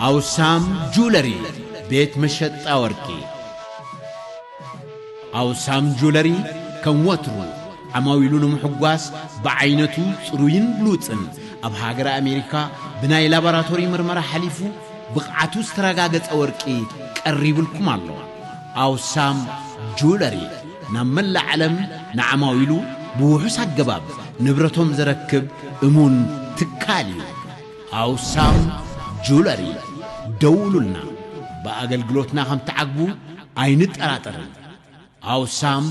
ኣውሳም ጁለሪ፣ ቤት መሸጣ ወርቂ። ኣውሳም ጁለሪ ከም ወትሩ ዓማዊሉ ንምሕጓስ ብዓይነቱ ጽሩይን ብሉጽን ኣብ ሃገረ ኣሜሪካ ብናይ ላቦራቶሪ ምርመራ ሓሊፉ ብቕዓቱ ዝተረጋገጸ ወርቂ ቀሪቡልኩም ኣሎ። ኣውሳም ጁለሪ ናብ መላእ ዓለም ንዓማዊሉ ብውሑስ ኣገባብ ንብረቶም ዘረክብ እሙን ትካል እዩ። ኣውሳም ጁለሪ፣ ደውሉልና። ብኣገልግሎትና ከም ትዓግቡ ኣይንጠራጠርን። ኣውሳም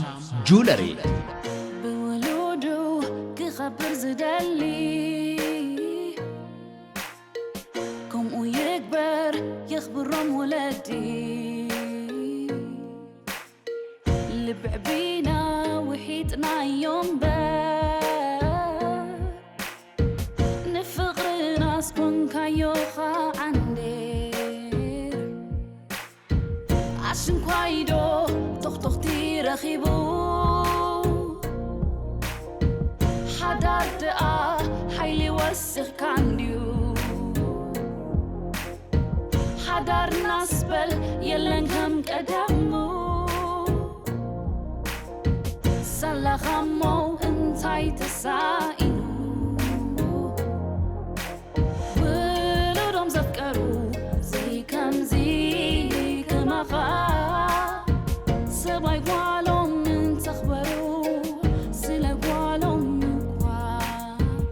ጁለሪ። ብውሉዱ ክኸብር ዝደሊ፣ ከምኡ ይግበር የኽብሮም ወለዲ። ልብዕቢና ውሒጥናዮ እምበር፣ ንፍቕርና ኣስኮንካዮ ኸዓንዴ። ኣሽንኳይዶ ቶኽቶኽቲ ረኺቡ፣ ሓዳር ደኣ ሓይሊ ወሲኽካ እንድዩ። ሓዳርናስ በል የለን ከም ቀደሙ፣ ሳላኻ እሞ እንታይ ተሳኢኑ? ውሉዶም ዘፍቀሩ ዘይከምዚ ከማኻ፣ ሰብኣይ ጓሎም እንተኽበሩ፣ ስለ ጓሎም እኳ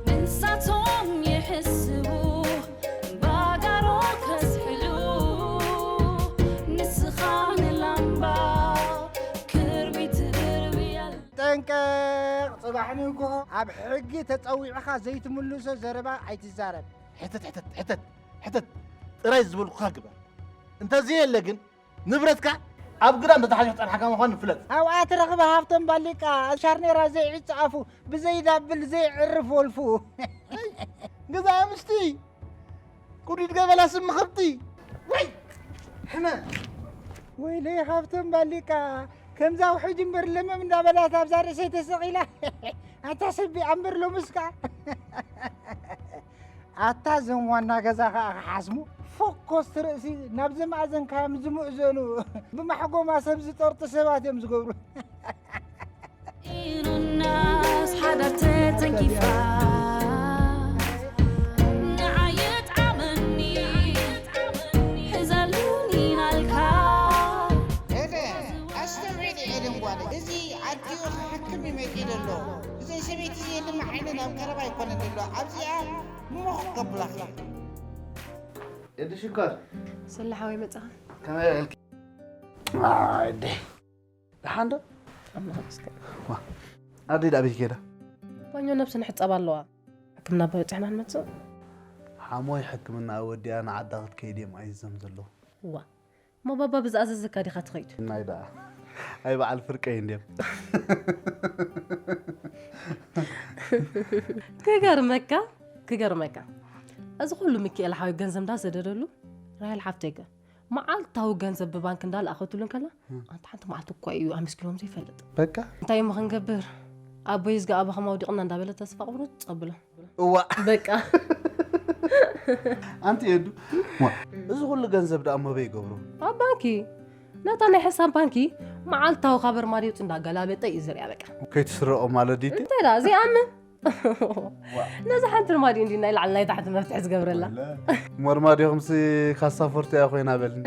ንሳቶም ይሕስቡ። ባጋሮ ከስሕሉ ንስኻ ንላምባ ክርቢት ድርብያል። ጠንቀቕ፣ ጽባሕ ንግሆ ኣብ ሕጊ ተጸዊዕኻ ዘይትምልሶ ዘረባ ኣይትዛረብ። ሕተት፣ ሕተት፣ ሕተት፣ ሕተት ጥራይ ዝበልኩኻ ግበር። እንተዘየለ ግን ንብረትካ ኣብ ግዳም ተታሒዙ ክጸንሓካ ምዃኑ ፍለጥ። ኣብኣ ትረኽበ ሃብቶም ባሊቃ፣ ሻርኔራ ዘይዕጸ ኣፉ፣ ብዘይዳብል ዘይዕርፍ ወልፉ። ገዛ ኣምስቲ፣ ቁዲድ ገበላ ስም ኸብቲ። ወይ ሕመ። ወይለይ ሃብቶም ባሊቃ፣ ከምዛ ውሕጅ እምበር ለመም እንዳበላት ኣብዛ ርእሰይ ተሰቒላ። ኣታ ሰቢ ኣምበር ሎምስካ። ኣታ እዞም ዋና ገዛ ኸኣ ክሓስሙ፣ ፈኮስቲ ርእሲ ናብ ዘማእዘንካዮም ዝምእዘኑ፣ ብማሕጎማ ሰብ ዝጠርጡ ሰባት እዮም ዝገብሩ። ኢሉናስ ሓዳር ተተንኪፋ፣ ንዓይ የጥዓመኒ፣ ሕዘሉኒ ናልካ። ኤደ፣ ኣስተውዕሊ ኤደን ጓለይ፣ እዚ ኣዲኡ ክሕክም እዩ መጺኡ ዘሎ። እዚ ሰበይቲ እዚ ድማ ዓይነን ኣብ ቀረባ ኣይኮነን ዘሎ። ኣብዚኣ ሞኽ ከብላኺ። ኤዲ ሽኮር። ስለ ሓወይ መጻኻ? ከመይ ውዕልኪ? ኣደ። ደሓን ዶ? ኣምላኽ ይመስገን። ዋ፣ ኣደይ ደኣ ኣበይ ከይዳ? ባኞ ነብሲ ንሕጸብ ኣለዋ። ሕክምና እባ በጺሕና ንመጽእ። ሓሞይ ሕክምና ወዲኣ ንዓዳ ክትከይድ እዮም ኣይዞም ዘለዉ። ዋ፣ እሞ ባባ ብዝኣዘዘካ ዲኻ ትኸይድ? ናይ ደኣ። ኣይ በዓል ፍርቀይ እንድዮም። ክገርመካ፣ ክገርመካ። እዚ ኩሉ ሚኪኤል ሓወይ ገንዘብ እንዳሰደደሉ፣ ራሄል ሓፍተይ ከ መዓልታዊ ገንዘብ ብባንክ እንዳለኣኸትሉ እንከላ፣ ኣንታ ሓንቲ መዓልቲ እኳ እዩ ኣመስጊኖም ዘይፈልጥ። በቃ። እንታይ እሞ ክንገብር? ኣቦይ ዝጋ ኣባኹም ኣውዲቕና እንዳበለ ተስፋ ቁርጽ ኣብሎ። እዋ። በቃ። ኣንቲ ኤዱ፣ ዋ፣ እዚ ኩሉ ገንዘብ ደኣ እሞ በይ ይገብሮ? ኣብ ባንኪ። ነታ ናይ ሕሳብ ባንኪ መዓልታዊ ካብ ኣርማድዮ እንዳገላበጠ እዩ ዝሪኣ በቃ። ከይትስረቆ ማለት ድዩ? እንታይ ደኣ፣ ዘይኣምን? ነዛ ሓንቲ ኣርማድዮ እንዲ ናይ ላዕሊ ናይ ታሕቲ መፍትሒ ዝገብረላ። ወለ። እሞ ኣርማድዮኹምሲ ካሳፎርቶ እያ ኮይና በልኒ።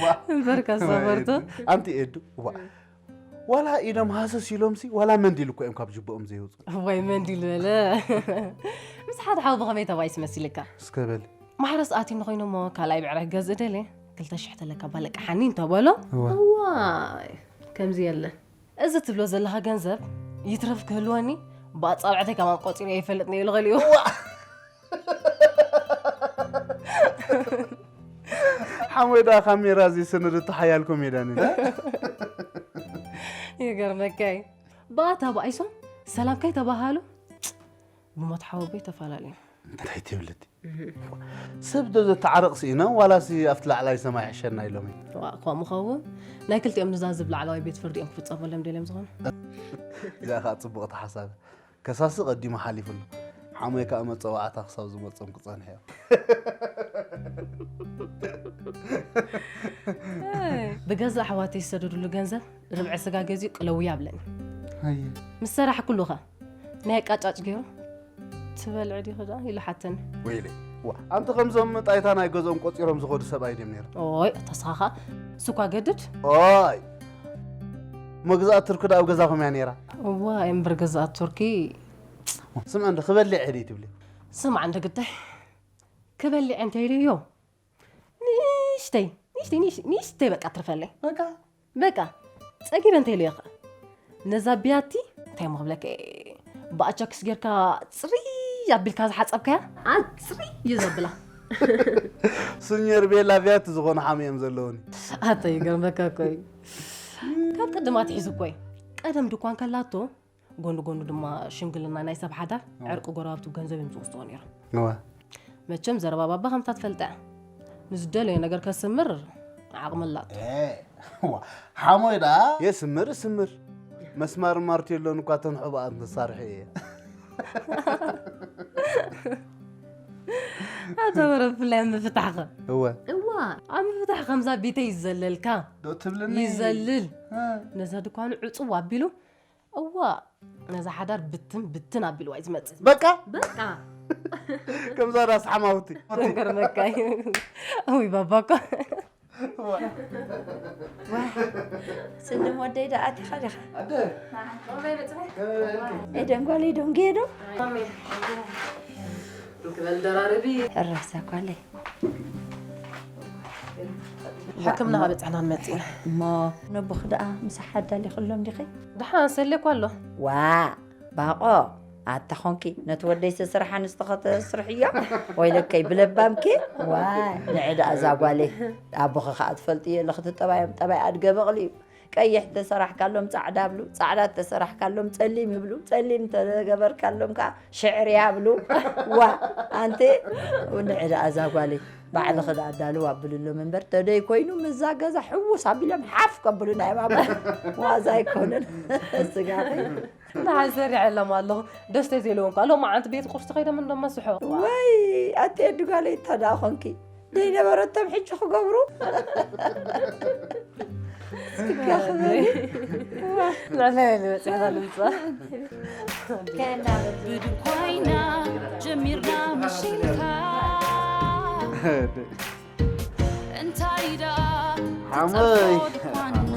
ዋ። እምበር ካሳፎርቶ። ኣንቲ ኤዱ፣ ዋ። ዋላ ኢዶም ሃሰስ ኢሎምሲ፣ ዋላ መንዲል እኮ እዮም ካብ ጅብኦም ዘየውፅኡ። ወይ መንዲል በለ። ምስ ሓደ ሓው ብኸመይ ተባይስ መሲልካ? እስከ በል። ማሕረስ ኣትዩኒ ኮይኑ እሞ ካልኣይ ብዕራይ ክገዝእ ደልየ፣ ክልተ ሽሕ ተለካ ባለቃ ሓኒ እንተበሎ፣ እዋ። እዋይ፣ ከምዚ የለን። እዚ ትብሎ ዘለኻ ገንዘብ ይትረፍ ክህልወኒ፣ ብኣጻብዕተይ ከማን ቆጺረ ይፈልጥ ነይሩ ገሊኡ። እዋ። ሓሞይ ደኣ ካሜራ እዚ ስንድቲ ሓያል ኮሜድያን እዩ። ይገርመካ እዩ። ብኣ ተባኢሶም ሰላም ከይተባሃሉ ብሞት ሓወቦይ ተፈላለዩ። እንታይ ትብልቲ? ሰብ ዶ ዘተዓርቕ ስኢኖም ዋላሲ ኣብቲ ላዕላይ ሰማይ ሕሸና ኢሎም እዩ? ዋ፣ እኳ ምኸውን ናይ ክልቲኦም ንዛዝብ ላዕለዋይ ቤት ፍርዲ እዮም ክፍጸመሎም ደልዮም ዝኾኑ። እዚኣ ኸኣ ጽቡቕቲ ሓሳብ። ከሳሲ ቀዲሙ ሓሊፉ ኣሎ። ሓሞይ ከዓ መፀዋዕታ ክሳብ ዝመፅኦም ክፀንሕ እዮም። ብገዛ ኣሕዋተይ ዝሰደዱሉ ገንዘብ ርብዒ ስጋ ገዚኡ ቅለውያ ኣብለኒ። ምስ ሰራሕ ኩሉኸ ናይ ኣቃጫጭ ገይሩ ትበልዕ ዲኺ ደኣ ኢሉ ሓተኒ። ወይለይ፣ ዋ፣ ኣንቲ ከምዞም ጣይታ ናይ ገዝኦም ቆጺሮም ዝኸዱ ሰብ ኣይድዮም ነይሮም። ኦይ፣ ተስኻኻ ስኳ ገድድ። ኦይ፣ መግዛእት ቱርኪ ደኣ ኣብ ገዛኹም እያ ነይራ። እዋ፣ እምበር ገዛእት ቱርኪ። ስምዐ እንዶ፣ ክበልዕ እየ ደይ ትብሊ? ስምዓ እንዶ ግዳይ፣ ክበልዕ እንተ ኢለዮ፣ ንእሽተይ፣ ንእሽተይ፣ ንእሽ-፣ ንእሽተይ በቃ ትርፈለይ። በቃ? በቃ፣ ጸጊበ እንተ ኢለዮ ኸ? ነዛ ቢያቲ፣ እንታይ እሞ ክብለካ፣ ብኣቻክስ ጌርካ ጽርይ ኣቢልካ ዝሓጸብካያ? ኣጽርይ እዩ ዘብላ። ስኒዮር ቤላ ቢያቲ ዝኾኑ ሓሚ እዮም ዘለውኒ። ኣታ ይገርመካ እኮ እዩ። ካብ ቅድም ኣትሒዙ እኮ እዩ። ቀደም ድኳን ከላቶ፣ ጎኒ ጎኒ ድማ ሽምግልና ናይ ሰብ ሓዳር፣ ኣዎ። ዕርቂ ጎረባብቲ ገንዘብ እዮም ዝወስድዎ ነይሮም። እወ። መቸም ዘረባ ባባ ከምታ ትፈልጣ እያ። ንዝደለዮ ነገር ከስምር ዓቕሚ ኣላቶ። ኤ፣ ዋ፣ ሓሞይ ደኣ የስምር፣ ስምር። መስማር ማርቴሎን እኳ እተን ሕቡኣት መሳርሒ እየ። ኣቶ ወረ፣ ብፍላይ ኣብ ምፍታሕኸ? እወ። እዋ፣ ኣብ ምፍታሕ ከምዛ ቢተይ ይዘለልካ። ዶ ትብልኒ? ይዘልል። እ። ነዛ ድኳኑ ዕጽው ኣቢሉ፣ እዋ፣ ነዛ ሓዳር ብትን ብትን ኣቢልዋ እዩ ዝመጽእ። በቃ? በቃ። ከምዛ ዳስ ሓማውቲ። ይገርመካ እዩ። እውይ፣ ባባ እኮ። ዋ፣ ስልም ወደይ ደኣ ኣቲኻ ዲኻ? ኣደ። ኤደን ጓለይ ደንጉየ ዶ? ክበል ደራረቢ። ሕራሳ ጓለይ። ሕክምና ካብ በጻሕና ንመጽእ ኢና። እሞ ነቦኺ ደኣ ምሳሕ ኣዳሊኽሎም ዲኺ? ደሓን ሰሌ እኮ ኣሎ። ዋ፣ ባቆ፣ ኣታ ኾንኪ ነቲ ወደይ ስራሕ ኣንስቲ ከተስርሕዮ? ወይለከይ ብለባምኪ? ዋይ፣ ንዒ ደኣ እዛ ጓለይ። ኣቦኺ ከኣ ትፈልጥዮ ኣለኺ፣ እቲ ጠባዮም ጠባይ ኣድገ በቕሊ እዩ። ቀይሕ ተሰራሕካሎም ጻዕዳ ብሉ፣ ጻዕዳ ተሰራሕካሎም ጸሊም ይብሉ፣ ጸሊም ተገበርካሎም ከኣ ሽዕር ያብሉ። ዋ፣ ኣንቲ፣ ንዒ ደኣ እዛ ጓለይ። ባዕልኺ ደኣ ኣዳልው ኣብልሎም እምበር፣ ተደይ ኮይኑ ምስዛ ገዛ ሕውስ ኣቢሎም ሓፍ ከብሉና እዮም። ኣቦ፣ ዋዛ ኣይኮነን። ስጋኺ። ንሓን ሰሪዐሎም ኣለኹ። ደስ ዘይለዎም ከኣ ሎማዓንቲ ቤት ቁርሲ ከይዶም እንደመስሑ። ወይ፣ ኣቲ ኤዱ ጓለይ፣ እንታይ ደኣ ኾንኪ? ደይነበረቶም ሕጂ ክገብሩ? ስጋ ክበሊ? ንዕናይ በሊ በፂሕና ንምፃእ። ብድኳይና ጀሚርና ምሽንካ። እንታይ ደኣ ሓመይ። ትጸርፎ ድኳንና?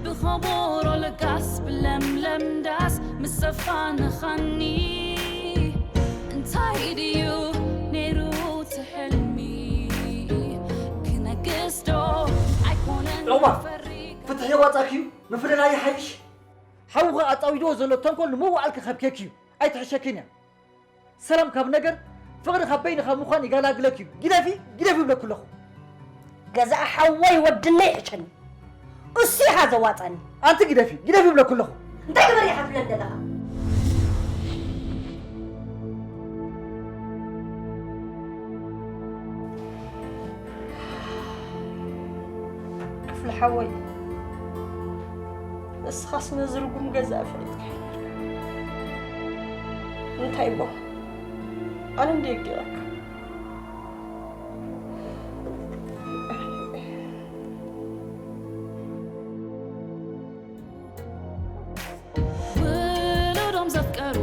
ብኸበሮ ለጋስ ብለምለም ዳስ ምስ ዘፋንኻኒ እንታይ ድዩ ነይሩ እቲ ሕልሚ ክነግስ ዶ ኣይኮነን ዑቕባ፣ ክፈሪ ፍትሒ ዋጻኪ እዩ፣ ምፍልላይ ይሓይሽ። ሓውኺ ኣጻዊድዎ ዘሎ ተንኮል ንምውዓል ክኸብኬኪ እዩ፣ ኣይትሕሸኪን እያ። ሰላም ካብ ነገር፣ ፍቕሪ ካብ በይንኻ ምዃን ይገላግለኪ እዩ። ግደፊ፣ ግደፊ ይብለኪ ኣለኹ። ገዛኢ ሓወይ ወድነይ ይሕሸኒ። እሱ ኢኻ ዘዋጻኒ። ኣንቲ ግደፊ፣ ግደፊ ይብለኪ ኣለኹ። እንታይ ግበር ኢኻ ትብለኒ ዘለኻ? ክፍሊ ሓወይ፣ ንስኻስ ነዚ ርጉም ገዛ ኣፍሪጥካ። እንታይ እሞ? ኣነ እንድየ ገይረካ። ውሉዶም ዘፍቀሩ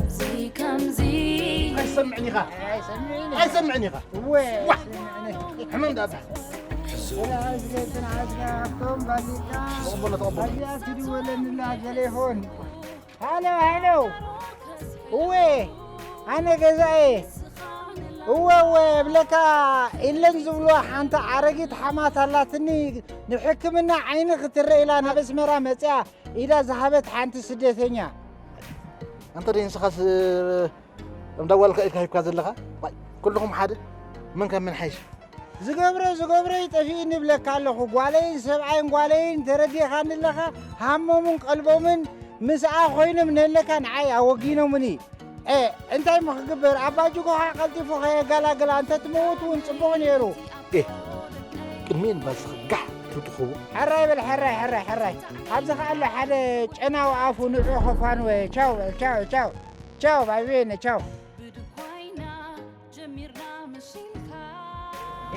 እዚ ከምዚ ኣይሰምዕን ኢኻ። ኣይሰምዕን። ኣይሰምዕን ኢኻ። እወ፣ ዋ! ኣይሰምዕን። ሕመም ዳኣ። ተናዓዝካ፣ ተናዓዝካ፣ ካብቶም ባሊካ። ተቐበሎ፣ ተቐበሎ። ኣዚኣ ትድወለኒ ኣላ ቴሌፎን። ሃሎ፣ ሃሎ። እወ፣ ኣነ ገዛኤ። እወ፣ እወ፣ እብለካ ኢለን ዝብልዋ ሓንቲ ኣረጊት ሓማት ኣላትኒ። ንሕክምና ዓይኒ ክትረአ ኢላ ናብ ኣስመራ መጺኣ ኢዳ ዝሃበት ሓንቲ ስደተኛ። ኣንተ ደይ ንስኻስ እንዳ ጓልካ ኢድካ ሂብካ ዘለኻ? ዋይ፣ ኩልኹም ሓደ፣ መን ካብ መን ሓይሽ? ዝገብሮ፣ ዝገብሮ ይጠፊእኒ እብለካ ኣለኹ። ጓለይን ሰብኣይን ጓለይን ተረዲኻኒ ኣለኻ። ሃሞምን ቀልቦምን ምስኣ ኮይኖም ነለካ ንዓይ ኣወጊኖምኒ። ኤ፣ እንታይ እሞ ክግበር? ኣባጅጎ ኸዓ ቀልጢፉ ከየገላግላ እንተ ትመውት እውን ጽቡቕ ነይሩ። ኤ፣ ቅድሚኤን ባስኺ ጋሕ። ትኹቡ። ሕራይ በል፣ ሕራይ፣ ሕራይ፣ ሕራይ። ኣብዚ ኸኣ ኣሎ ሓደ ጨናዊ ኣፉ ንዑ ኸፋንወ። ቻው በል፣ ቻው፣ ቻው። ቻው፣ ባይ በይነ፣ ቻው።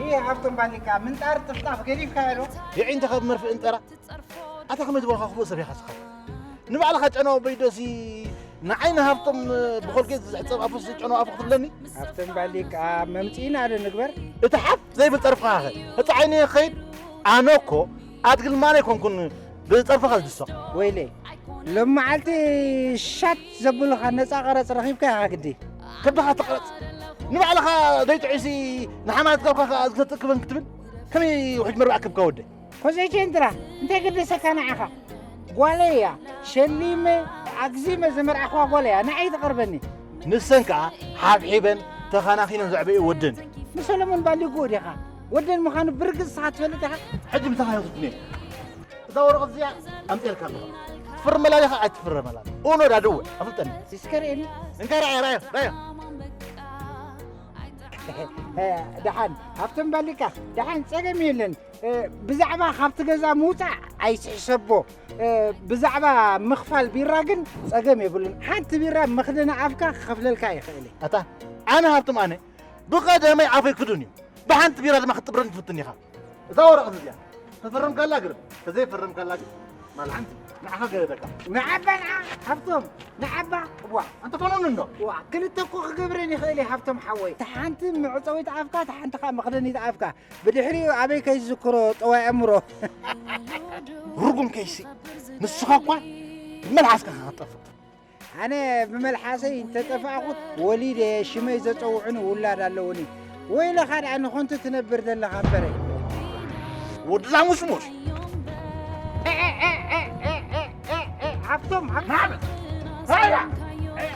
ይህ ሃብቶም ባሊካ ምንጣር ጥፍጣፍ ገዲፍካዮ ዶ? የዒንትኻ ብመርፍእ እንጠራ። ኣታ ከመይ ዝበልካ ክፉእ ሰብ ኢኻ ስኻ። ንባዕልኻ ጨናዊ በይዶሲ ንዓይ ንሃብቶም ብኮልጌት ዝሕጸብ ኣፉስ ጨናዊ ኣፉ ክትብለኒ? ሃብቶም ባሊካ መምጽኢና ዶ ንግበር? እቲ ሓፍ ዘይብል ጸርፍኻ ኸ እቲ ዓይኒ ክኸይድ? ኣነ እኮ ኣድግልማን ኣይኮንኩን ብጸርፍኻ ዝድሰቕ። ወይለይ፣ ሎም መዓልቲ ሻት ዘብሉኻ ነጻ ቀረጽ ረኺብካ ኢኻ ግዲ። ከብድኻ ትቕረጽ። ንባዕልኻ ዘይጥዑሲ ንሓማት ጋብካ ከኣ ዝገትእ ክበን ክትብል? ከመይ ውሕጅ መርባዕ ክብካ ወደ? ኮዘይቼ እንድራ፣ እንታይ ገደሰካ ንዓኻ? ጓለይ እያ፣ ሸሊመ ኣግዚመ ዘመርዓኽዋ ጓለይ እያ፣ ንዓይ ትቐርበኒ። ንሰን ከኣ ሓብሒበን ተኸናኺነን ዘዕበዩ ወደን። ንሰሎሞን ባሊጉኡ ዲኻ? ወደን ምዃኑ ብርግጽ ንስኻ ትፈልጥ ኢኻ? ሕጂ ምሳኻ ይወስድኒ እየ። እዛ ወረቐት እዚኣ ኣምፅኤልካ ኣለኹ። ትፍርመላ ዲኻ ኣይትፍረመላ? ኡኖ ዳድወ፣ ኣፍልጠኒ። እስከ ርእየኒ። እንካ ራእየ፣ ራእየ፣ ራእየ። ደሓን፣ ሃብቶም ባሊካ፣ ደሓን ጸገም የለን። እ፣ ብዛዕባ ካብቲ ገዛ ምውጻእ ኣይትሕሰቦ። እ፣ ብዛዕባ ምኽፋል ቢራ ግን ጸገም የብሉን። ሓንቲ ቢራ መኽደኒ ኣፍካ ክኸፍለልካ ይኽእል እዩ። ኣታ፣ ኣነ ሃብቶም ኣነ ብቐደመይ ኣፈይ ክዱን እዩ። ብሓንቲ ቢራ ድማ ክትጥብረኒ ትፍትን ኢኻ። እዛ ወረቐት እዚኣ ተፈረምካላ ግርም፣ ተዘይፈረምካላ ግን ማል ሓንቲ ንዓኻ ገደደካ። ንዓባ ንዓ ሃብቶም፣ ንዓባ። ዋ፣ ኣንተ ፈኖኑ እንዶ። ዋ፣ ክልተ እኮ ክገብረን ይኽእል እዩ ሃብቶም ሓወይ። እታ ሓንቲ መዕጸዊት ኣፍካ፣ እታ ሓንቲ ኸኣ መኽደኒት ኣፍካ። ብድሕሪኡ ኣበይ ከይዝክሮ ጠዋይ ኣእምሮ። ርጉም ከይሲ፣ ንስኻ እኳ ብመልሓስካ ክትጠፍእ። ኣነ ብመልሓሰይ እንተጠፋእኹ ወሊደ ሽመይ ዘጸውዑኒ ውላድ ኣለዉኒ። ወይለኻ ደኣ ንኸንቱ ትነብር ዘለኻ እምበረ። ወዲ ላሙስሙስ። ሃብቶም፣ ሃብቶም። ናበል። ሃያ።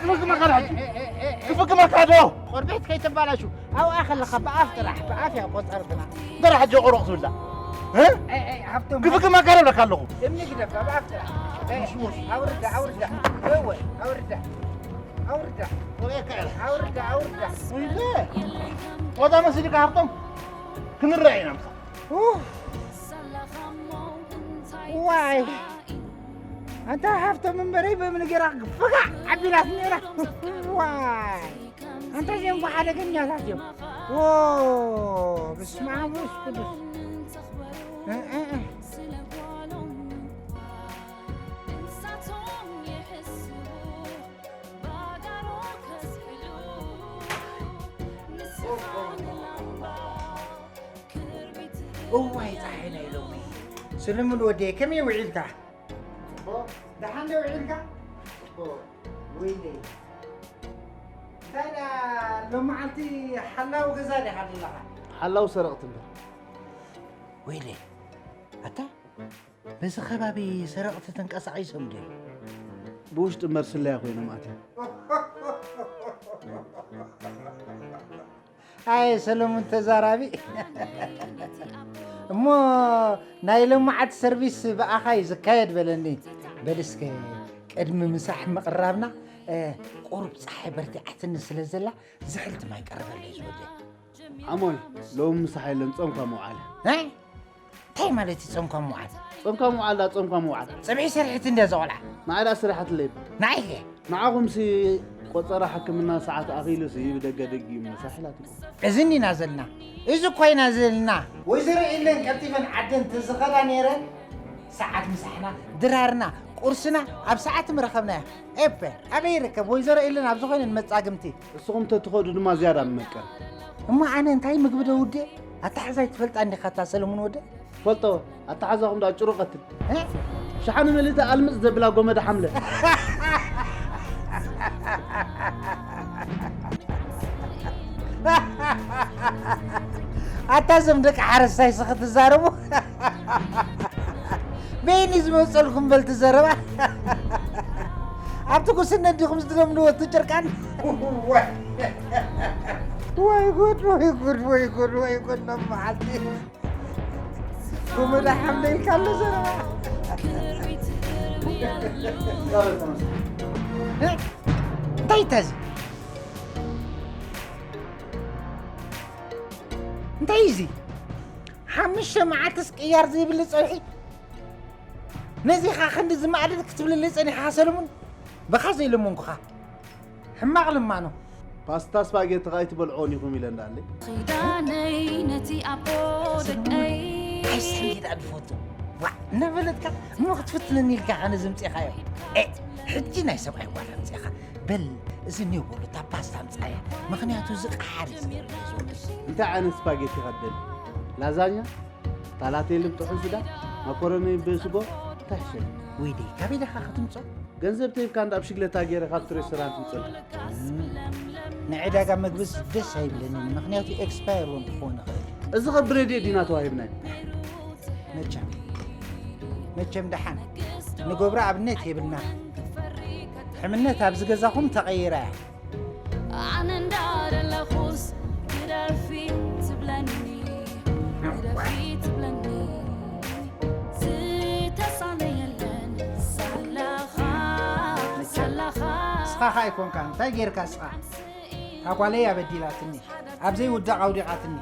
ክፍክ መካዳ ሕጂ። ክፍክ መካዳ። ቆርቤት ከይተባላሹ። ኣብኣ ከለኻ ብኣፍ ጥራሕ፣ ብኣፍ እያ ቆጸርትና። ደራ ሕጂ ቁሩቕ ትብላ። እ? ኤ፣ ኤ፣ ሃብቶም። ክፍክ መካዳ ብለካ ኣለኹ። እምኒ ግደፍ፣ ብኣፍ ጥራሕ። ኤ፣ ሙሽ፣ ሙሽ። ኣውርዳ፣ ኣውርዳ። እወ፣ ኣውርዳ። ኣውርዳ። ወሬካ ኢኻ። ኣውርዳ፣ ኣውርዳ። ወይለ። ወዳ መሲልካ ሃብቶም። ክንረአ ኢና ምሳ። ኡፍ። ዋይ። ኣንታ ሃብቶም እምበረይ በምንጌራ ፍጋዕ ኣቢላት ነይራ። ዋይ። ኣንታ እዚኦም እኮ ሓደገኛታት እዮም። ዎ፣ በስመ ኣብ ወመንፈስ ቅዱስ። እ፣ እ፣ እ። እዋይ፣ ጸሓይ ናይ ሎሚ። ሰለሙን ወደይ፣ ከመይ ውዒልካ? ጽቡቕ። ደሓን ዶ ውዒልካ? ጽቡቕ። ወይለይ። እንታይ ደኣ ሎመዓልቲ ሓላው ገዛ ዲኻ ዘለኻ? ሓላው ሰረቕቲ እምበር። ወይለይ። ኣታ፣ በዚ ከባቢ ሰረቕቲ ተንቀሳቒሶም ድዮም? ብውሽጢ እምበር ስለያ ኮይኖም ኣትዮም። ኣየ ሰለሙን ተዛራቢ። እሞ ናይ ሎመዓልቲ ሰርቪስ ብኣኻ እዩ ዝካየድ በለኒ። በል እስከ ቅድሚ ምሳሕ ምቕራብና፣ እ፣ ቁሩብ ጸሓይ በርቲዓትኒ ስለ ዘላ ዝሕልቲ ማይ ቀርበለይ ዝወደይ። ዓሞይ፣ ሎሚ ምሳሕ የለን፣ ጾምካ ምውዓል። እ? እንታይ ማለት እዩ ጾምካ ምውዓል? ጾምካ ምውዓል ዳ፣ ጾምካ ምውዓል። ጸብሒ ሰሪሕት እንድያ እዛ ቆልዓ። ንዓይ ዳ ሰሪሓትለይ። ንዓይ ከ? ንዓኹምሲ ቆጸራ ሕክምና ሰዓት ኣኺሉሲ ብደገ ደጊም ምሳሕ ኢላትኩም። እዚ እንዲና ዘለና። እዚ እኮ ኢና ዘለና። ወይዘሮ ኤለን ቀልጢፈን ዓደን ተዝኸዳ ነይረን፣ ሰዓት ምሳሕና፣ ድራርና፣ ቁርስና ኣብ ሰዓት ምረኸብናዮ። ኤፐ፣ ኣበይ ይርከብ? ወይዘሮ ኤለን ኣብ ዝኾነ ንመጻግምቲ። እስኹም ተትኸዱ ድማ ዝያዳ ምመቀር። እሞ ኣነ እንታይ ምግቢ ዶ ውዴ? ኣተሓዛይ ትፈልጣ እንዲኻ እታ ሰለሙን ወደ? ፈልጦ፣ ኣተሓዛኹም ደኣ ጭሩ ቀትል። እ? ሸሓነ ምልእቲ ኣልምጽ ዘብላ ጎመዳ ሓምለ። ኣታ እዞም ደቂ ሓረስታይ ስኺ ትዛረቡ? በይኒ ዝመጸልኩም በል ትዘረባ። ኣብቲ ጉስነት ዲኹም ዝድገምንዎ እቲ ጭርቃን? ወይ ጉድ፣ ወይ ጉድ፣ ወይ ጉድ፣ ወይ ጉድ፣ ሎም መዓልቲ። ጎመዳ ሓምለ ኢልካ ኣሎ ዘረባ። እ? እንታይ እዩ እዚ? እንታይ እዩ እዚ? ሓሙሽተ መዓልትስ ቅያር ዘይብሉ ጸብሒ? ነዚኻ ክንዲ ዝማዕድድ ክትብልለይ ጸኒሕኻ ሰለሙን? በኻ ዘይለመንኩኻ። ሕማቕ ልማኖ። ፓስታ ስፓጌቲ ኸኣ ኣይትበልዕዎን ኢኹም ኢለ እንዳለይ። ኺዳነይ ነቲ ኣቦ ደቀይ። ኣይሰንጌዳ ድፈቱ። ዋ፣ እናበለትካ እሞ ክትፍትነኒ ኢልካ ኸነ ዘምጽእኻዮ። ኤ፣ ሕጂ ናይ ሰብኣይ ጓል ኣምጺእኻ። በል፣ እዚ እኒኦ በሉ፣ እታ ፓስታ ኣምጽኣያ። ምኽንያቱ እዚ ቀሓር እዩ ዝገርም ዘሎ። እንታይ ዓይነት ስፓጌቲ ኸ ትደሊ? ላዛኛ? ታላቴልን ጥሑን ስጋ? መኮረኒ ብስጎ? እንታይ ሕሸኒ? ወይደይ፣ ካበይ ደኻ ክትምጾ? ገንዘብ ተሂብካ እንዳ ኣብ ሽግለታ ገይረ ካብቲ ሬስቶራንት ምጸልካ። እም፣ ንዕዳጋ መግብስ ደስ ኣይብለንን፣ ምኽንያቱ ኤክስፓየር እውን ክኸውን ይኽእል። እዚ ኸ ብረድኤት ዲና ተዋሂብናዮ? መቸም፣ መቸም ደሓን ንገብራ ኣብነት የብልና። ሕምነት ኣብዚ ገዛኹም ተቐይራ እያ። ኣነ እንዳደለኹስ ግደፊ ትብለኒ፣ ግደፊ ትብለኒ። ዝተሳነ የለን ሳላኻ፣ ሳላኻ። ንስኻ ኸኣ ኣይኮንካን፣ እንታይ ጌርካ ንስኻ? እታ ጓለይ ኣበዲላትኒ፣ ኣብ ዘይውዳቕ ኣውዲቓትኒ።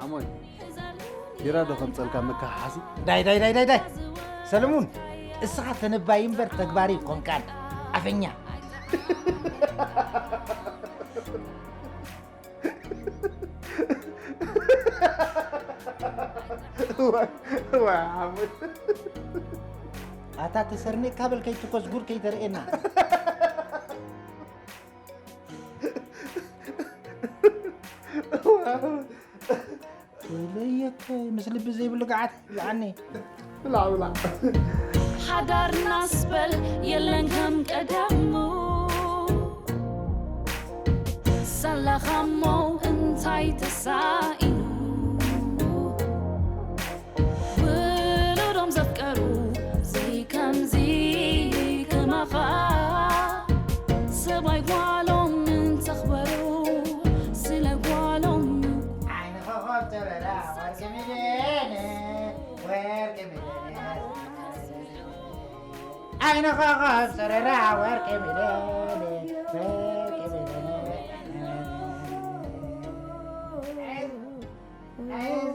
ዓሞይ፣ ቢራ ዶ ከምጸልካ መከሓሓሲ? ዳይ፣ ዳይ፣ ዳይ፣ ዳይ፣ ዳይ። ሰለሙን፣ እስኻ ተነባይ እምበር ተግባሪ ኣይኮንካን። ኣፈኛ። ዋይ፣ ዋይ፣ ዓሞይ። ኣታ ተሰርኒቕካ በል ከይትኮስ ጉድ ከይተርእየና። ወይለየከ፣ ምስ ልቢ ዘይብሉ ገዓት ይብልዓኒ። ብላዕ፣ ብላዕ። ሓዳርናስ በል የለን ከም ቀደሙ። ሳላኻ እሞ እንታይ ተሳኢኑ? ውሉዶም ዘፍቀሩ ዘይከምዚ ከማኻ ሰብኣይ ጓሎም እንተኽበሩ ስለ ጓሎም። ዓይኒ ኮኾብ ጨረራ ወርቂ ሚልዮን፣ ወርቂ ሚልዮን። ዓይኒ ኮኾብ ጨረራ ወርቂ ሚልዮን፣ ወርቂ ሚልዮን።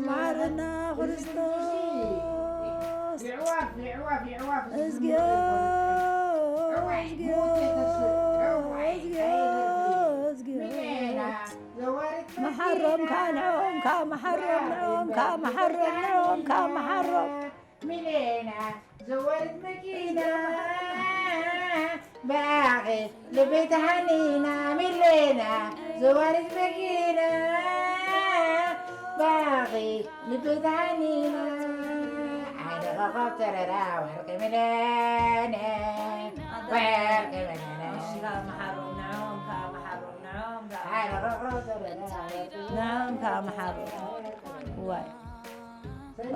ማረና ክርስቶስ። የዕዋፍ፣ የዕዋፍ፣ የዕዋፍ። እዝግዮ፣ እዝግዮ፣ እዝግዮ፣ እዝግዮ። መሓሮምካ ንዕኦምካ፣ መሓሮም ንዕኦምካ፣ መሓሮም ንዕኦምካ፣ መሓሮም። ሚሌና ዘዋሪት መኪና፣ ብኣኺ ልበይ ተሃኒና። ሚሌና ዘዋሪት መኪና፣ ብኣኺ ልበይ ተሃኒና። ሓደ ኮኾብ ተረራ ወርቂ ሚሌነ፣ ወርቂ ሚሌነ። ሓደ ኮኾብ ተረራ ወርቂ ሚሌነ። ንዕኦም ከዓ መሓሩ። ዋይ።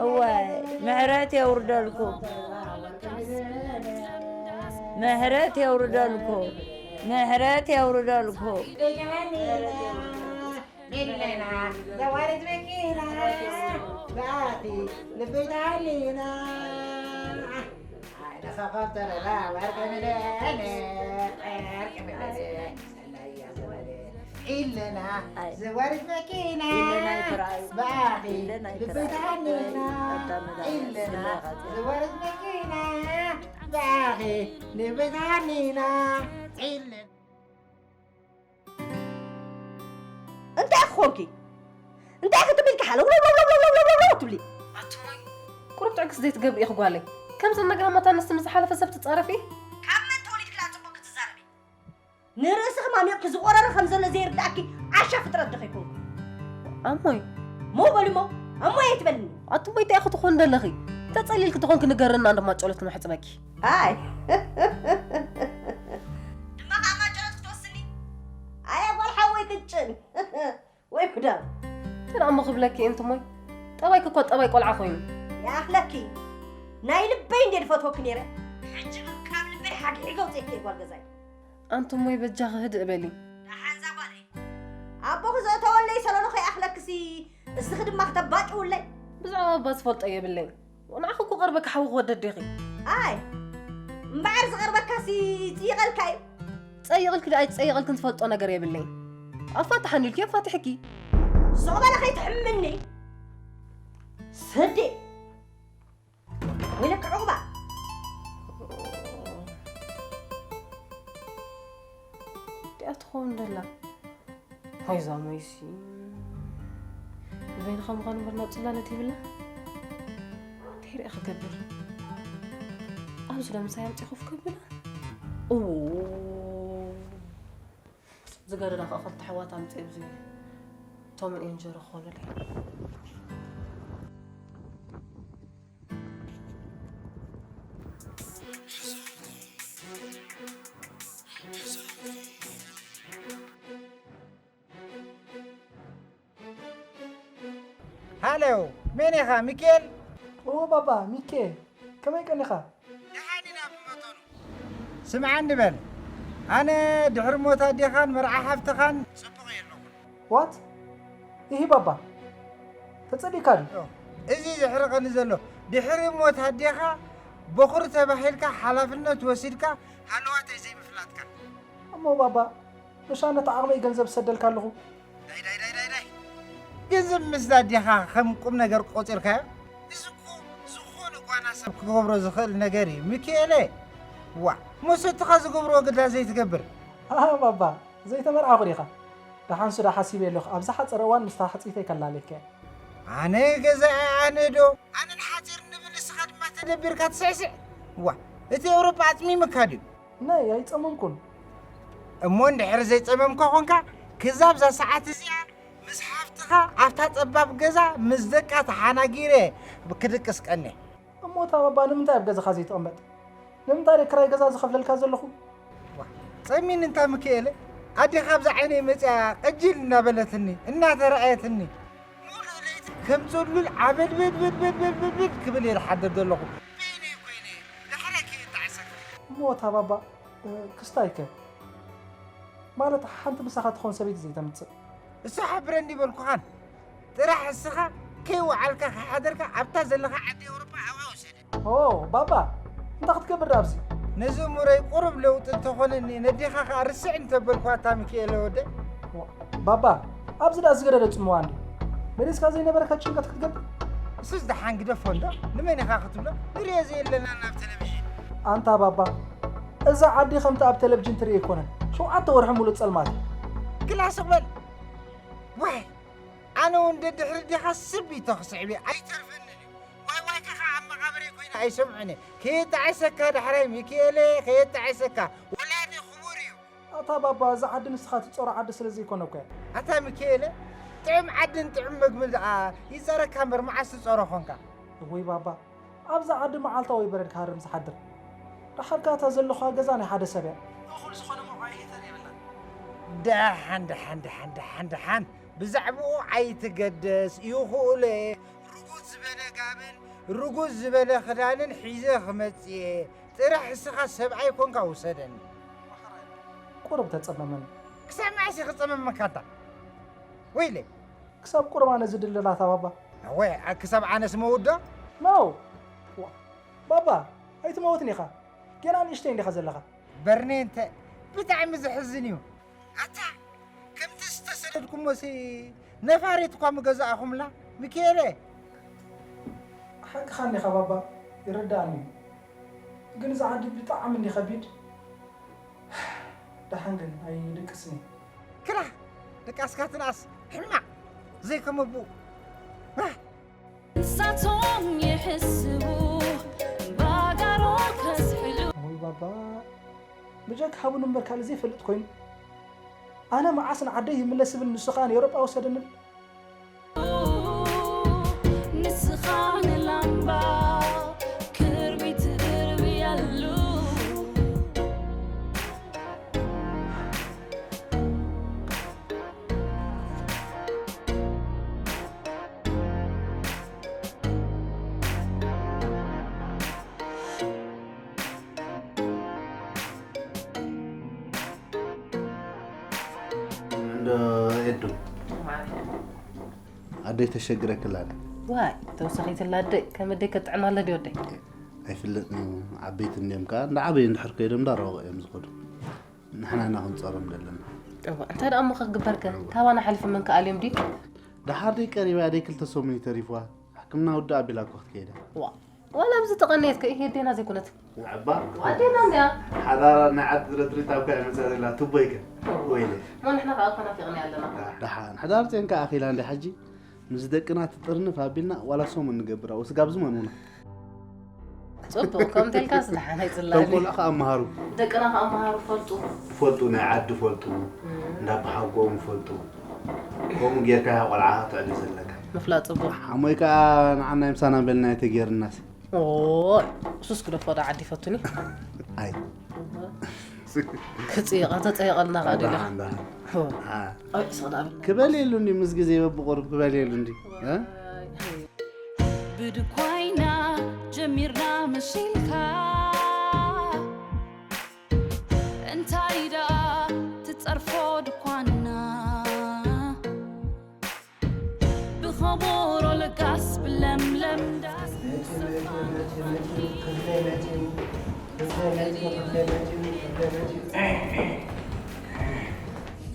እዋይ፣ ምሕረት የውርደልኩም። ምሕረት የውርደልኩም። ምሕረት የውርደልኩም። ሚለና ዘዋሪት መኪና፣ ብኣቲ ልበይ ተሃኒና። ሓደ ኮኾብ ተረራ ወርቂ ሚለነ፣ ወርቂ ሚለነ። ኢለና ኣይ። ዘዋሪት መኪና፣ ኢለና ይትረኣዩ። ብኣኺ ኢለና ልበይ ይትረኣዩ። ተሃኒና። ኣታ መድሃኒት ኢለና ስለ ኻጽያ። ዘዋሪት መኪና፣ ብኣኺ ልበይ ተሃኒና። ኢለና። እንታይ ክኾንኪ? እንታይ ክትብል ከሓለ ውለው ውለው ውለው ውለው ውለው ትብሊ? ኣቱሞይ፣ ቁሩብ ትዕግስቲ ዘይትገብሪ ኢኺ ጓለይ። ከምዘን ነገራማት ኣንስቲ ምስ ዝሓለፈ ሰብ ትጻረፊ? ካብ መን ተወሊድክላ ጽቡቕ ክትዛረቢ? ንርእስኺ ማሚቕኪ ዝቖረረ ከም ዘሎ ዘይርድኣኪ ዓሻ ፍጥረት ዲኺ ኮንኩ? ኣሞይ። ሞ በሊ ሞ፣ ኣሞይ ኣይትበልኒ። ኣቱሞይ እንታይ ኢኺ ትኾን ዘለኺ? ተጸሊልኪ ትኾንኪ ንገርና፣ እንዶ ማጨሎት ክንሕጽበኪ። ኣይ። ድማ ከኣ ማጨሎት ክትወስኒ? ኣያ ጓል ሓወይ ቅጭን። ወይ ጉዳ። እንታይ ደኣ እሞ ክብለኪ እየ፣ እንቱሞይ? ጠባይኪ እኮ ጠባይ ቆልዓ ኮይኑ። ይኣኽለኪ። ናይ ልበይ እንድየ ዝፈትወኪ ነይረ። ሕጂ ግን ካብ ልበይ ሓግዒገ ኣውፅኤኪ እየ ጓል ገዛይ። ኣንቱሞይ በጃኺ ህድእ በሊ። ደሓን እዛ ጓለይ። ኣቦኺ ዘእተወለይ ሰለሎ ከይኣኽለክሲ እስኺ ድማ ክተባጭውለይ። ብዛዕባ ኣባ ዝፈልጦ የብለይን። ንዓኺ እኮ ቀርበኪ ሓዊ ክወደድ ዲኺ? ኣይ፣ እምበኣር ዝቐርበካሲ ይጽይቐልካ እዩ። ጸይቕልኪ ዶ ኣይጸይቕልክን ዝፈልጦ ነገር የብለይን። ኣፋትሓኒ ኢልኪ ኣፋትሕኪ። ስቕ በለ ከይትሕምኒ። ስዲ። ወይለኪ ዕቑባ። እቲኣ ትኸውን ደላ። ሃይዛ ሞይሲ። ንበይንኻ ምዃኑ እምበር ናብ ጽላለት ይብላ። እንታይ ሪኣ ክገብር? ኣብዚ ዶ ምሳይ ኣምጺ ኮፍ ከብላ? እዎ። ዝገደዳ ከኣ ክልተ ኣሕዋት ኣምጺ ኣብዚ ቶም ኤንድ ጀሪ ክኾኑለይ። ሃሎ፣ መን ኢኻ? ሚኪኤል? ኦ ባባ፣ ሚኪኤል፣ ከመይ ቀኒኻ? ደሓን ኢና ብመጠኑ። ስምዓኒ በል፣ ኣነ ድሕሪ ሞት ኣዴኻን መርዓ ሓፍትኻን ጽቡቕ እየ ኣለኹ። ዋት? ኢሂ ባባ፣ ተጸሊእካ ድዩ? እዚ ዘሕርቐኒ ዘሎ፣ ድሕሪ ሞት ኣዴኻ በኹሪ ተባሂልካ ሓላፍነት ወሲድካ ሃለዋተይ ዘይምፍላጥካ። እሞ ባባ፣ እሻ ነቲ ዓቕመይ ገንዘብ እሰደልካ ኣለኹ። ዳይ፣ ዳይ፣ ዳይ፣ ዳይ፣ ዳይ። ገንዘብ ምስ ኣዴኻ ከም ቁም ነገር ቆጺርካዮ? እዚ እኮ ዝኾነ ጓና ሰብ ክገብሮ ዝኽእል ነገር እዩ፣ ሚኪኤለ። ዋ፣ መሰትኻ ዝገብርዎ ግዳ ዘይትገብር። ኣሃ፣ ባባ፣ ዘይተመርዓኹ ዲኻ? ደሓን ሱዳ ሓሲበ ኣለኹ። ኣብ ዝሓጸረ እዋን ምስታ ሕጽይተይ ከላልየካ እየ። ኣነ ገዛኢ ኣነ ዶ? ኣነ ንሓጺር ንብል፣ ንስኻ ድማ ተደቢርካ ትስዕስዕ። ዋ፣ እቲ ኤውሮጳ ኣጽሚምካ ድዩ? ናይ፣ ኣይጸመምኩን። እሞ እንድሕር ዘይጸመምካ ኾንካ፣ ክዛብ እዛ ሰዓት እዚኣ ምስ ሓፍትኻ ኣብታ ጸባብ ገዛ ምስ ደቃ ተሓናጊረ ክድቅስ ቀንየ። እሞ እታ ባባ ንምንታይ ኣብ ገዛኻ ዘይትቕመጥ? ንምንታይ ድየ ክራይ ገዛ ዝኸፍለልካ ዘለኹ? ዋ፣ ጸሚኒ እንታ ሚኪኤለ፣ ኣዴኻ ኣብዛ ዓይነይ መጺኣ ቅጅል እናበለትኒ፣ እናተረኣየትኒ፣ ሙሉእ ለይቲ ከም ጽሉል ዓበድበድበድበድበድበድ ክብል እየ ዝሓድር ዘለኹ። በይነይ ኮይነ፣ ዳሕራይ ከየጣዕሰካ። እሞ እታ ባባ፣ እ፣ ክስታይ ከ? ማለት ሓንቲ ምሳኻ ትኾን ሰበይቲ ዘይተምጽእ? እሱ ሓብረኒ ይበልኩኻን። ጥራሕ እስኻ ከይወዓልካ ከይሓደርካ ኣብታ ዘለኻ ዓዲ ኤውሮጳ ኣብኣ ውሰደ። ኦ፣ ባባ፣ እንታይ ክትገብር ደኣ ኣብዚ? ነዚ እምሮይ ቁሩብ ለውጢ እንተኾነኒ፣ ነዴኻ ኸኣ ርስዕ እንተበልኳታ፣ ሚኪኤለ ወደይ። ዋ፣ ባባ፣ ኣብዚ ደኣ ዝገደደ ጽምዋ እንድዩ። መሊስካ ዘይነበረካ ጭንቀት ክትገብር? እሱስ ደሓን ግደፎ እንዶ፣ ንመን ኢኻ ክትብሎ? ንርእዮ ዘየለና ናብ ቴሌቪዥን። ኣንታ ባባ፣ እዛ ዓዲ ከምቲ ኣብ ቴሌቪዥን ትርእዮ ኣይኮነን። ሸውዓተ ወርሒ ሙሉእ ጸልማት። ግላ ስቕ በል። ዋይ፣ ኣነ እውን ደድሕሪ ዴኻ ስብ ኢቶ ክስዕብ እየ፣ ኣይተርፈንን እዩ። ዋይ ዋይካ ኸዓ ኣብ መቓብረይ ኮይነ ኣይሰምዖን እየ። ከየጣዕሰካ ዳሕራይ ሚኪኤለ፣ ከየጣዕሰካ። ወላዲ ክቡር እዩ። ኣታ ባባ፣ እዛ ዓዲ ንስኻ ትጸሮ ዓዲ ስለ ዘይኮነ እኮ እያ። ኣታ ሚኪኤለ፣ ጥዑም ዓድን ጥዑም መግብን ደኣ ይጸረካ እምበር መዓስ ትጸሮ ኾንካ? እወይ ባባ፣ ኣብዛ ዓዲ መዓልታዊ በረድ ክሃርም ዝሓድር። ደሓር ከኣ እታ ዘለኻ ገዛ ናይ ሓደ ሰብ እያ። እኹል ዝኾነ መውዓኢ ሂተር የብላን። ደሓን፣ ደሓን፣ ደሓን፣ ደሓን፣ ደሓን። ብዛዕባኡ ኣይትገደስ፣ ይኽእሎ እየ። ርጉድ ዝበለ ጋብን ርጉድ ዝበለ ክዳንን ሒዘ ክመጽእ እየ። ጥራሕ እስኻ ሰብኣይ ኮንካ ውሰደኒ። ቁሩብ ተጸመመኒ። ክሳብ መዓስ እየ ክጸመመካ ኣንታ? ወይለይ። ክሳብ ቁሩብ ኣነ ዝድልላት ባባ። እወ፣ ኣ-፣ ክሳብ ኣነስ መውት ዶ? ኖ! ዋ፣ ባባ፣ ኣይትመውትን ኢኻ። ገና ንእሽተይ እንዲኻ ዘለኻ። በርኔንተ፣ ብጣዕሚ ዘሕዝን እዩ። ኣታ፣ ከምቲ ዝተሰደድኩሞሲ ነፋሪት እኳ ምገዛእኹምላ፣ ሚኪኤለ። ሓቅኻ እንዲኻ ባባ፣ ይርድኣኒ እዩ። ግን እዚ ዓዲ ብጣዕሚ እንዲ ከቢድ። ደሓን ግን ኣይድቅስን እየ። ክላ፣ ድቃስካ ትንኣስ፣ ሕማቕ፣ ዘይከም ኣቦኡ። ኣህ! ንሳቶም ይሕስቡ፣ ባጋሮ ከስሕሉ። ወይ ባባ፣ ብጀካ ሃቡኒ እምበር ካልእ ዘይፈልጥ ኮይኑ። ኣነ መዓስ ንዓደይ ይምለስ እብል፣ ንሱ ኸኣ ንኤውሮጳ ውሰደኒ እብል። ንስኻ ንላምባ ክርቢት እርብየሉ። እንዶ ኤዱ። ማርያም። ኣደይ ተሸግረክላ ኣላ። ዋይ፣ ተወሳኺትላ ኣደይ፣ ከም ኣደይ ከጥዕማ ኣለ ድዮ ኣደይ? ኣይፍለጥን እዩ። ዓበይቲ እንድዮም ከኣ፣ እንዳ ዓበዩ እንድሕር ከይዶም እንዳረኸቡ እዮም ዝኸዱ። ንሕና ኢና ክንጸሮም ዘለና። እዋ፣ እንታይ ደኣ እሞ ክግበርከ? ካባና ሓሊፉ መን ከኣልዮም ድዩ? ደሓር ደይ ቀሪባ ደይ ክልተ ሰሙን እዩ ተሪፍዋ። ሕክምና ውድእ ኣቢላ እኮ ክትከይድ እያ። ዋ፣ ዋላ ኣብዚ ተቐነየት ከ ይሄ ዴና ዘይኮነት። ዋዕባ። ዋዴና እንድያ። ሓዳራ ናይ ዓዲ ረትሪት ኣብ ካያ መጻ ዘላ ትቦይ ከ? ወይለ። እሞ ንሕና ከኣ እኮ ናፊቕና ኣለና። ደሓን። ሓዳር ጼንካ ኣኺላ እንደ ሕጂ ምስ ደቅና ትጥርንፍ ኣቢልና ዋላ ሰሙን ንገብር ኣብኡ ስጋብ ዝመኑና። ጽቡቕ፣ ከምኡ ተልካስ ደሓን ኣይጽላል። ተንኮል ከኣ ኣመሃሩ። ደቅና ከኣ ኣመሃሩ ፈልጡ። ፈልጡ፣ ናይ ዓዲ ፈልጡ፣ እም። እንዳ ኣቦሓጎኦም ፈልጡ። ከምኡ ጌርካ ኢኻ ቆልዓ ተዕቢ ዘለካ። ምፍላጥ ጽቡቕ። ሓሞይ ከኣ ንዓና ይምሳና በልና ኣይተጌርናሲ። ኦይ፣ ሱስ ክደፎ ዶ ዓዲ ይፈቱኒ? ኣይ። ክጽይቐ ተጸይቐልና ከኣ ደለ። ደሓን፣ ደሓን። ሆ። ኣ። ኣይ፣ ስቕ ደኣ በልና። ክበል የሉ እንዲ ምስ ግዜ በብቑሩብ ክበል የሉ እንዲ። እ? ዋይ። ብድኳይና ጀሚርና መሲልካ፣ እንታይ ደኣ ትጸርፎ ድኳንና? ብኸበሮ ለጋስ ብለምለም ዳስ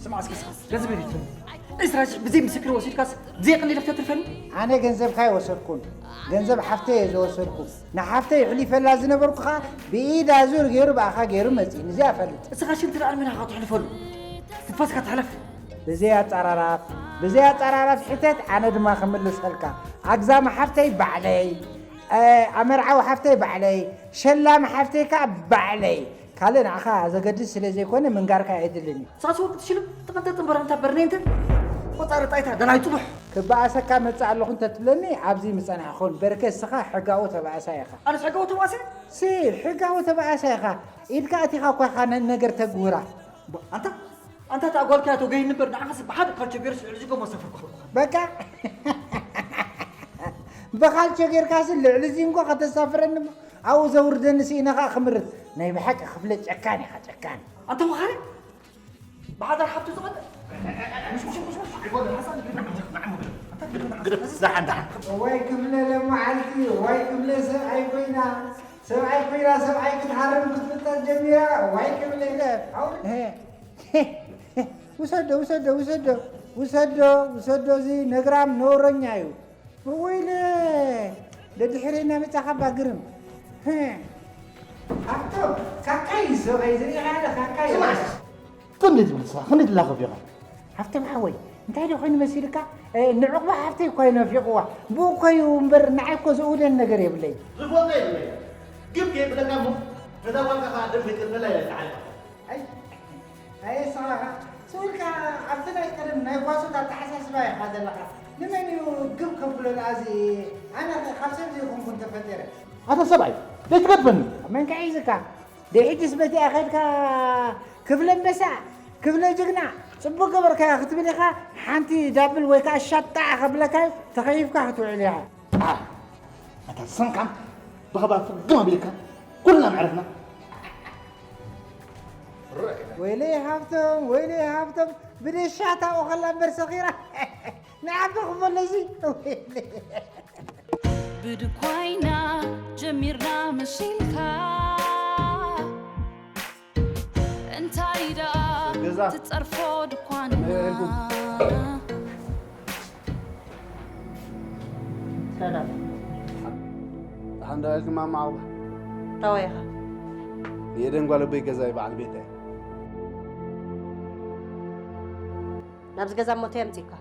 ስምዓ እስኪ፣ እስኪ፣ ገንዘብ የድልየኒ። ዕስራ ሺሕ ብዘይ ምስክር ወሲድካስ ብዘይ ቀንዲ ኢልካ ተትርፈኒ? ኣነ ገንዘብካ ኣይወሰድኩን። ገንዘብ ሓፍተይ እየ ዝወሰድኩ። ንሓፍተይ ኣሕሊፈላ ዝነበርኩ ኸኣ ብኢድ ኣዙር ገይሩ ብኣኻ ገይሩ መጺእኒ። እዚኣ ፈልጥ። እስኻ ሽንቲ ደኣ ንመን ኢኻ ትሕልፈሉ? ትንፋስካ ትሕለፍ። ብዘይ ኣጸራራፍ፣ ብዘይ ኣጸራራፍ ሕተት፣ ኣነ ድማ ክምልሰልካ። ኣግዛሚ ሓፍተይ ባዕለይ፣ እ፣ ኣመርዓዊ ሓፍተይ ባዕለይ፣ ሸላሚ ሓፍተይ ከኣ ባዕለይ። ካልእ ንዓኻ ዘገድስ ስለ ዘይኮነ ምንጋርካ ኣየድልን እዩ። ሳስ ወርቂ ትሽልም ተቐንጠጥ እምበር ኣንታ በርኔንተ። ቆጻሪ ጣይታ ደላይ ጽቡሕ። ክበኣሰካ መጽእ ኣለኹ እንተትብለኒ ኣብዚ ምጸናሕኹን። በርከ እስኻ ሕጋዊ ተባእሳይ ኢኻ። ኣነስ ሕጋዊ ተባእሳይ? ሲ፣ ሕጋዊ ተባእሳይ ኢኻ። ኢድካ ኣቲኻ እኳ ኢኻ ነ-፣ ነገር ተግውራ። ባ-፣ ኣንታ፣ ኣንታ እታ ጓልካ ተገይኒ እምበር ንዓኻስ ብሓደ ካልቾ ገይረስ ልዕሊ ዝጎማ ሰፈርኩ። በቃ። ብኻልቾ ጌርካስ ልዕሊ ዚንጎ ከተሳፍረኒ እሞ ኣብኡ ዘውርደኒ ስኢነ ኸኣ ክምርት። ናይ ብሓቂ ክፍለ ጨካን ኢኻ፣ ጨካን። ኣንታ ወኻሪ፣ ብሓዳር ሓብቱ ዝቐንእ። ምሽ፣ ምሽ፣ ምሽ፣ ምሽ፣ ኣይኮነን፣ ሓሳብ ንግሪ፣ ንዓሞ፣ ንዓሞ። ኣንታ ግድም፣ ንዓሞ። ግድም፣ ደሓን፣ ደሓን። እዋይ ክብለ ለመዓልቲ፣ እዋይ ክብለ ሰብኣይ ኮይና፣ ሰብኣይ ኮይና፣ ሰብኣይ ክትሃርም ክትፍጠር ጀሚራ፣ እዋይ ክብለ። ኣው-፣ ውሰዶ፣ ውሰዶ፣ ውሰዶ፣ ውሰዶ፣ ውሰዶ፣ እዚ ነግራም ነውረኛ እዩ። ወይለ፣ ደድሕሬና መጻኻ ባግርም። ሃብቶም፣ ካካይ ሰብኣይ ዝሪኢኻ ዶ፣ ካካይ። ስማዕ፣ ክንደይ ትብል ንስኻ? ክንደይ ትላኸፍ ኢኻ? ሃብቶም ሓወይ፣ እንታይ ዶ ኮይኑ መሲልካ? እ፣ ንዕቑባ ሓፍተይ እኳ እዩ ናፊቕዋ። ብኡ እኮ እዩ እምበር፣ ንዓይ እኮ ዝእውደን ነገር የብለይ። ዝፈልጦ የብለይ። ግብ ከይብለካ እሞ፣ ነታ ጓልካ ከኣ ደም ከይትልመላ ኢለ ዝዓልካ። ኣይ፣ ኣየ ስኻ፣ ስቕ ኢልካ ኣብቲ ናይ ቀደም ናይ ጓሶት ኣተሓሳስባ ኢኻ ዘለኻ። ንመን እዩ ግብ ከብሎ ደኣ እዚ? ኣነ ኸ ካብ ሰብ ዘይኮንኩን ተፈጢረ። ኣታ ሰብኣይ፣ ዘይትገድፈኒ። መን ከ ሒዝካ? ደይ ሕጅስ በቲኣ ኸድካ ክብለ ኣንበሳ፣ ክብለ ጅግና፣ ጽቡቕ ገበርካዮ ክትብል ኢኻ፣ ሓንቲ ዳብል ወይ ከኣ ሻጣ ከብለካ እዩ፣ ተኸይፍካ ክትውዕል ኢኻ። ኣታ ሰንካም፣ ብኸባቢ ፍግም ኣቢልካ፣ ኩልና መዕረፍና። ወይለይ ሃብቶም፣ ወይለይ ሃብቶም፣ ብደሻ ታብኡ ኸላ እምበር ሰኺራ። ንዓቢ ክበሎ እዚ። ብድኳይና ጀሚርና መሲልካ፣ እንታይ ደኣ ገዛ። ትጸርፎ ድኳንና? ከመይ ውዒልኩም? ሰላም። ደሓን ዶ ውዒልኩም ማማ ዓቕባ? ታወይ ኢኻ? ንኤደን ጓል ኣቦይ ገዛ እዩ በዓል ቤታ እዩ። ናብዚ ገዛ እሞ እንታይ ኣምጺእካ?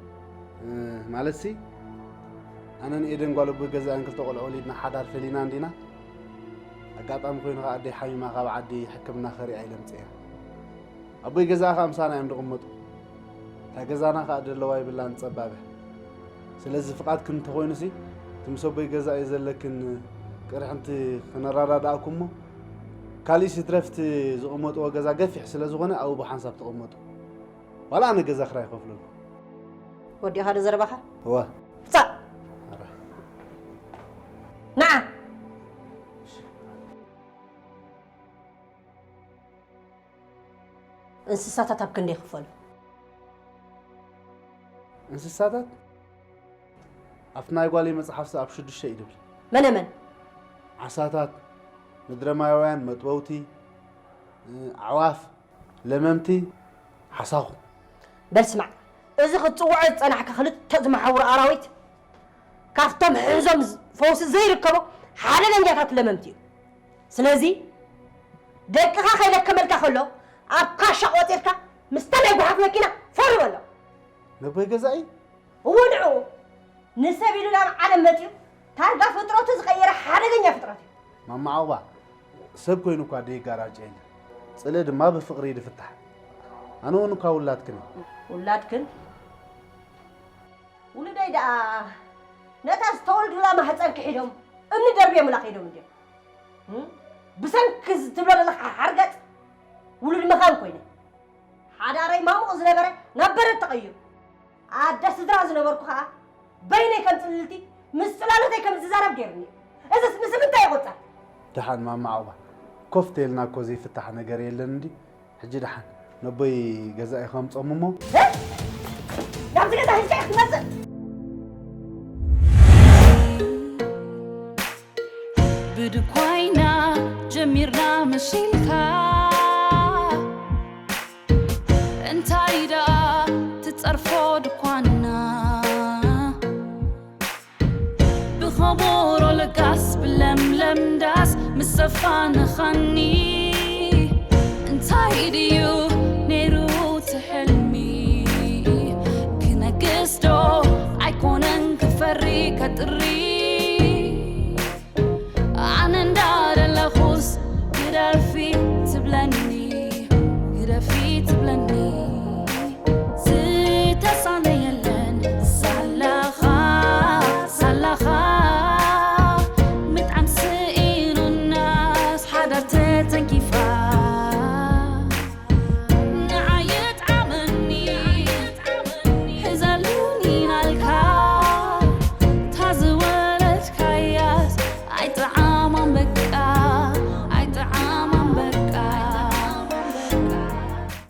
እ፣ ማለትሲ፣ ኣነ ንኤደን ጓል ኣቦይ ገዛእን ክልተ ቆልዑ ወሊድና ሓዳር ፈሊና እንዲና። ኣጋጣሚ ኮይኑ ከኣ ኣደይ ሓሚማ ካብ ዓዲ ሕክምና ከሪኣ ኢለ ኣምጺኤያ። ኣቦይ ገዛኣ ከኣ ምሳና እዮም ዝቕመጡ። እታ ገዛና ከኣ ደለዋ ይብላን ጸባብ እያ። ስለዚ ፍቓድክን እንተኾይኑሲ፣ እቲ ምስ ኣቦይ ገዛ እዩ ዘለክን ቅርሕንቲ ክነረዳድኣኩም እሞ፣ ካሊእስ ይትረፍ እቲ ዝቕመጥዎ ገዛ ገፊሕ ስለ ዝኾነ ኣብኡ ብሓንሳብ ትቕመጡ። ዋላ ኣነ ገዛ ክራይ ይኸፍለልኩም። ወዲእኻ ዶ ዘረባኻ? እወ። ውጻእ! ኣረ። ንዓ! እንስሳታት ኣብ ክንደይ ይኽፈሉ? እንስሳታት? ኣብቲ ናይ ጓለይ መጽሓፍሲ ኣብ ሽዱሽተ እዩ ዝብል። መነ መን? ዓሳታት፣ ምድረማያውያን፣ መጥበውቲ፣ እ፣ ኣዕዋፍ፣ ለመምቲ፣ ሓሳኹ። በል ስማዕ፣ እዚ ክትጽውዖ ዝጸናሕካ ክልተ ዝመሓውሩ ኣራዊት ካብቶም ሕዞም ዝ- ፈውሲ ዘይርከቦ ሓደገኛታት ለመምቲ እዩ። ስለዚ ደቅኻ ከይለከመልካ ከሎ ኣብ ካሻ ቆጺርካ ምስታ ናይ ጓሓፍ መኪና ፈር በሎ። ነቦይ ገዛኢ እዎ ንዕኡ ንሰብ ኢሉ ናብ ዓለም መጺኡ ታርጋ ፍጥረቱ ዝቐየረ ሓደገኛ ፍጥረት እዩ። ማማ ዓቑባ ሰብ ኮይኑ እኳ ደይጋራጨየኒ፣ ጽልኢ ድማ ብፍቕሪ እዩ ዝፍታሕ። ኣነ እውን እኳ ውላድክን እየ። ውላድክን ውሉደይ ደኣ ነታ ዝተወልዱላ ማህፀን ክሒዶም እምኒ ደርብዮምላ ከይዶም እንድዮም። እም? ብሰንኪ እዚ ትብሎ ዘለኻ ሓርገፅ ውሉድ መኻን ኮይነ። ሓዳረይ ማሙቕ ዝነበረ ናብ በረድ ተቐይሩ። ኣደ ስድራ ዝነበርኩ ኸዓ በይነይ ከም ፅልልቲ ምስ ፅላለተይ ከም ዝዛረብ ገይሩኒ። እዝስ ምስ ምንታይ ይቑፀር? ደሓን ማማ ዓቑባ፣ ኮፍ ተይልና እኮ ዘይፍታሕ ነገር የለን እንዲ። ሕጂ ደሓን ነቦይ ገዛኢ ኸምጾም እሞ። እ? ናብዚ ገዛ ሒዝካ ኢኻ ትመጽእ? ብድኳይና ጀሚርና መሺልካ እንታይ ደኣ ትጸርፎ ድኳንና ብኸቦሮ ለጋስ ብለምለም ዳስ ምስ ዘፋንኻኒ እንታይ ድዩ